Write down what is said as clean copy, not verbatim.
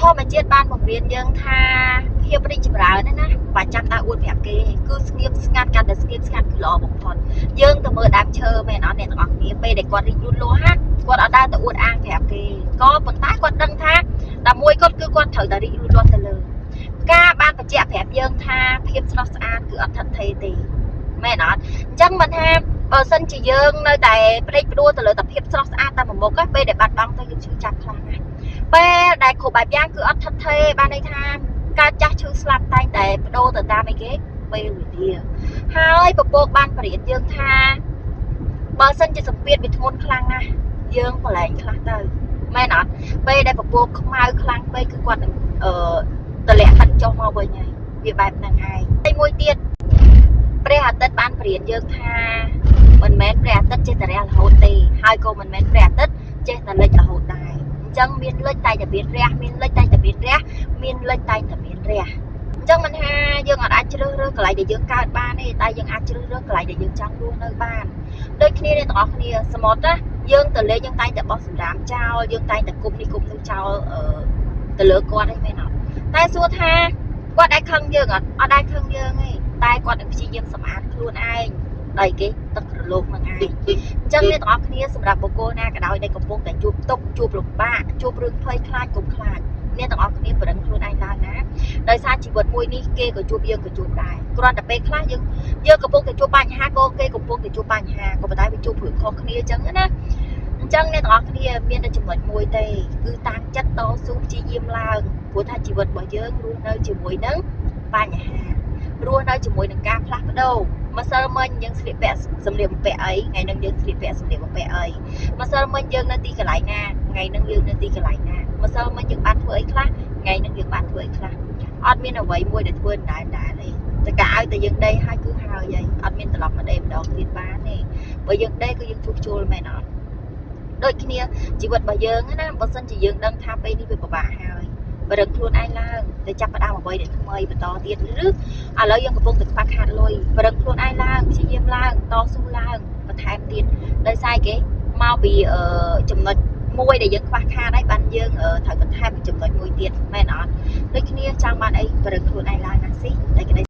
ធម្មជាតិបានបង្រៀនយើងថាភាពរីកចម្រើនណាណាបាច់ចាំដើរអួតប្រាប់គេគឺស្ងៀមស្ងាត់កាន់តែស្ងៀមស្ងាត់គឺល្អបំផុតយើងទៅមើលដើមឈើមែនអត់អ្នកទាំងអស់គ្នាពេលដែលគាត់រីកលូតលាស់ហាគាត់អត់ដើរទៅអួតអាងប្រាប់គេក៏ប៉ុន្តែគាត់ដឹងថាតែមួយគាត់គឺគាត់ត្រូវតែរីកលូតលាស់ទៅលើផ្កាបានបញ្ជាក់ប្រាប់យើងថាភាពស្រស់ស្អាតគឺអត់ថិតថេរទេមែនអត់អញ្ចឹងមិនថាបើសិនជាយើងនៅតែផ្ដេកផ្ដួលទៅលើតែភាពស្រស់ស្អាតតែមួយមុខពេលដែលបាត់បង់ទៅយើងឈឺចាប់ខ្លាំងណាស់ពេលដែលគ្រប់បែបយ៉ាងគឺអត់ថិតថេរបានន័យថាការចាស់ឈឺស្លាប់តែងតែបដូរទៅតាមអីគេពេលវេលាហើយពពកបានបរៀនយើងថាបើសិនជាសម្ពាធវាធ្ងន់ខ្លាំងណាស់យើងប្រឡែងខ្លះទៅមែនអត់ពេលដែលពពកខ្មៅខ្លាំងពេកគឺគាត់នឹងអឺតម្លាក់ហិតចុះមកវិញហើយវាបែបហ្នឹងឯងហើយមួយទៀតព្រះអាទិត្យបានបរៀនយើងថាមិនមែនព្រះអាទិត្យចេះតែរះរហូតទេហើយក៏មិនមែនព្រះអាទិត្យចេះតែលិចរហូតដែរអញ្ចឹងមានលិចតែតែមានរះមានលិចតែតែមានរះមានលិចតែតែមានរះអញ្ចឹងមិនថាយើងអាចជ្រើសរើសកន្លែងដែលយើងកើតបានទេតែយើងអាចជ្រើសរើសកន្លែងដែលយើងចង់រស់នៅបានដូចគ្នាអ្នកទាំងអស់គ្នាសមុទ្រណាយើងទៅលេងយើងតែងតែបោះសម្រាមចោលយើងតែងតែគប់នេះគប់នោះចោលអឺទៅលើគាត់ឯងមែនអត់តែសួរថាគាត់ដែរខឹងយើងអត់អត់ដែរខឹងយើងទេតែគាត់នឹងព្យាយាមសម្អាតខ្លួនឯងដោយគេទឹករលកនឹងឯងអញ្ចឹងអ្នកទាំងអស់គ្នាសម្រាប់បុគ្គលណាក៏ដោយដែលកំពុងតែជួបទុក្ខជួបលំបាកជួបរឿងភ័យខ្លាចកុំខ្លាចអ្នកទាំងអស់គ្នាប្រឹងខ្លួនឯងឡើងណាដោយសារជីវិតមួយនេះគេក៏ជួបយើងក៏ជួបដែរគ្រាន់តែពេលខ្លះយើងយើងកំពុងតែជួបបញ្ហាក៏គេកំពុងតែជួបបញ្ហាក៏ប៉ុន្តែវាជួបរឿងខុសគ្នាអញ្ចឹងណាអញ្ចឹងអ្នកទាំងអស់គ្នាមានតែចំណុចមួយទេគឺតាំងចិត្តតស៊ូព្យាយាមឡើងព្រោះថាជីវិតរបស់យើងរស់នៅជាមួយនឹងបញ្ហារស់នៅជាមួយនឹងការផ្លាស់ប្ដូរម្សិលមិញយើងស្លៀកពាក់សម្លៀកបំពាក់អីថ្ងៃហ្នឹងយើងស្លៀកពាក់សម្លៀកបំពាក់អីម្សិលមិញយើងនៅទីកន្លែងណាថ្ងៃហ្នឹងយើងនៅទីកន្លែងណាម្សិលមិញយើងបានធ្វើអីខ្លះថ្ងៃហ្នឹងយើងបានធ្វើអីខ្លះអត់មានអ្វីមួយដែលធ្វើដដែលដែរទេតែការឲ្យតែយើងដេកហើយគឺហើយហើយអត់មានត្រឡប់មកដេកម្ដងទៀតបានទេបើយើងដេកគឺយើងជួសជុលមែនអត់ដូចគ្នាជីវិតរបស់យើងណាបើសិនជាយើងដឹងថាពេលនេះវាពិបាកហើយបរឹងខ្លួនឯងឡើងទៅចាប់ផ្ដើមអ្វីដែលថ្មីបន្តទៀតឬឥឡូវយើងកំពុងតែខ្វះខាតលុយបរឹងខ្លួនឯងឡើងព្យាយាមឡើងតស៊ូឡើងបន្ថែមទៀតដោយសារគេមកពីចំណុចមួយដែលយើងខ្វះខាតហើយបានយើងត្រូវបន្ថែមចំណុចមួយទៀតមែនអត់ដូចគ្នាចង់បានអីបរឹងខ្លួនឯងឡើងណាស៊ីតែក្តី